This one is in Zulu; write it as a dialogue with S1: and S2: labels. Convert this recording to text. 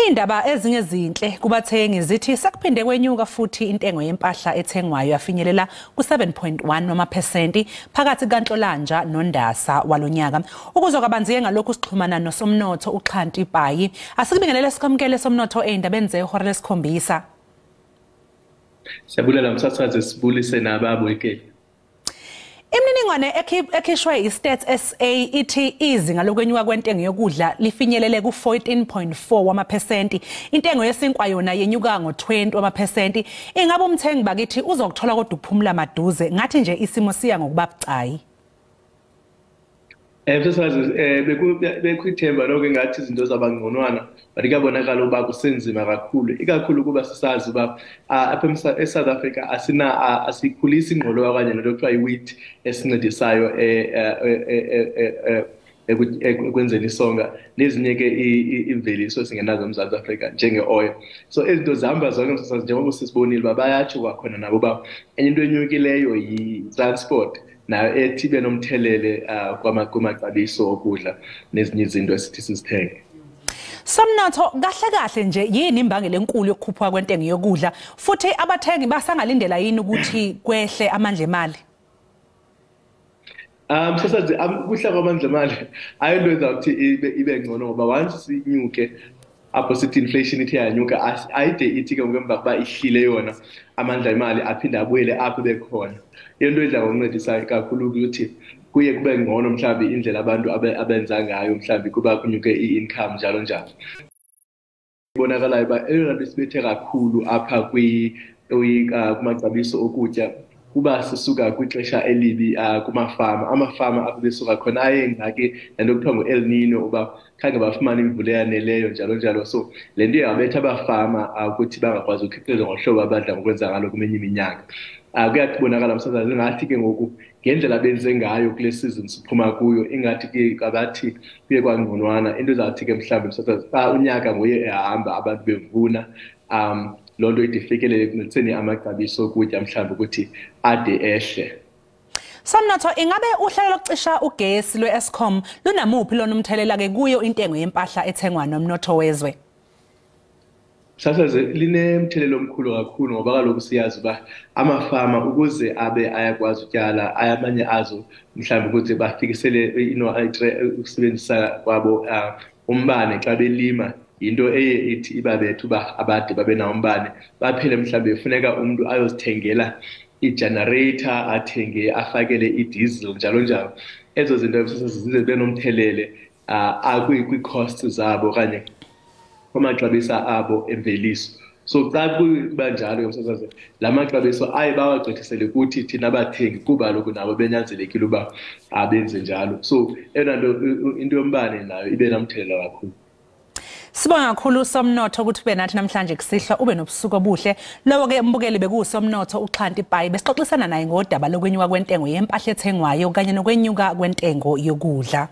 S1: Indaba ezinye zinhle kubathengi zithi sekuphinde kwenyuka futhi intengo yempahla ethengwayo yafinyelela ku-7.1 wamaphesenti phakathi kaNhlolanja noNdasa walonyaka. Ukuzwa kabanzi ngalokhu sixhumana nosomnotho uXhanti Payi. Asikubingelele sikwamukele somnotho ey'ndabeni zehora lesikhombisa.
S2: Siyabulela msakazi, sibulise nababukeli.
S1: Imininingwane ekhishwe i-Stats SA ithi izinga lokwenyuka kwentengo yokudla lifinyelele ku-14.4 wamaphesenti. Intengo yesinkwa yona yenyuka ngo-20 wamaphesenti. Ingabe umthengi bakithi uzokuthola kodwa ukuphumula maduze? Ngathi nje isimo siya ngokuba bucayi.
S2: Msasazi, bekuthemba lokho engathi izinto zabangconwana, but kuyabonakala uba kusenzima kakhulu, ikakhulu kuba sisazi uba apha eSouth Africa asina asikhulisi ingqolowa okanye nento ekuthiwa i-wheat esincedisayo ekwenzeni isonka nezinye ke imveliso esingenazo eMzantsi Afrika njenge-oil. So izinto zihamba zonke msasazi, njengoba sisibonile uba bayatsho kwakhona nabo uba enye into enyukileyo yi-transport, nayo ethi ibe nomthelele kumaxabiso okudla nezinye izinto esithi sizithenge.
S1: Somnotho, kahle kahle nje yini imbangela enkulu yokukhuphuka kwentengo yokudla, futhi abathengi basangalindela yini ukuthi kwehle amandla emali?
S2: Msasazi, kuhla kwamandla emali ayinto ezawuthi ibe ngcono, ngoba once sinyuke apho sithi inflation ithe yanyuka, ayide ithi ke ngemva kokuba ihlile yona amandla emali aphinde abuyele apho bekhona. Into edla ngokuncedisa kakhulu ukuthi kuye kube ngcono mhlawumbi indlela abantu abenza ngayo, mhlawumbi kuba kunyuke i-income njalo njalo. Ibonakalayo uba eyona nto isibethe kakhulu apha kumaxabiso okutya kuba sisuka kwixesha elibi kumafama. Amafama apho besuka khona ayengxaki nento kuthiwa ngu-El Nino, uba khange bafumane imvula eyaneleyo njalo njalo. So le nto yabetha abafama ukuthi bangakwazi ukukhiqiza ngohlobo abadla ngokwenza ngalo kweminye iminyaka. Kuyabonakala msasazi ingathi ke ngoku ngendlela benze ngayo kule season siphuma kuyo, ingathi ke abathi kuye kwangconwana. Into ezawuthi ke mhlawumbi msasazi xa unyaka nguye ehamba abantu bevuna, loo nto ide ifikelele ekuncediseni amaxabiso okutya mhlawumbi ukuthi ade ehle.
S1: Somnotho, ingabe uhlelo lokucisha ugesi lwe-Eskom lunamuphi lona umthelela ke kuyo intengo yempahla ethengwa nomnotho wezwe?
S2: Msasazi, linemthelelo omkhulu kakhulu, ngoba kaloku siyazi uba amafama ukuze abe ayakwazi utyala amanye azo mhlawumbi ukuthi bafikisele ukusebenzisa kwabo umbane xa belima, yinto eye ithi ibabethe uba abade babe nawo umbane, baphele mhlawumbi kufuneka umntu ayozithengela i-generator, athenge afakele i-diesel njalo njalo. Ezo zinto zize zibe nomthelele kwii-costs zabo okanye kumaxabiso abo emveliso. So xa kuba njalo ke msasazi, la maxabiso aye bawagqithisele kuthi thina bathengi, kuba kaloku nabo benyanzelekile uba abenze njalo. So eyona nto into yombane nayo ibe namthelela kakhulu.
S1: Sibonga kakhulu Somnotho ukuthi ube nathi namhlanje kusihlwa, ube nobusuku obuhle. Lowo ke mbukeli bekuwusomnotho uXhanti Payi, besixoxisana naye ngodaba lokwenyuka kwentengo yempahla ethengwayo kanye nokwenyuka kwentengo yokudla.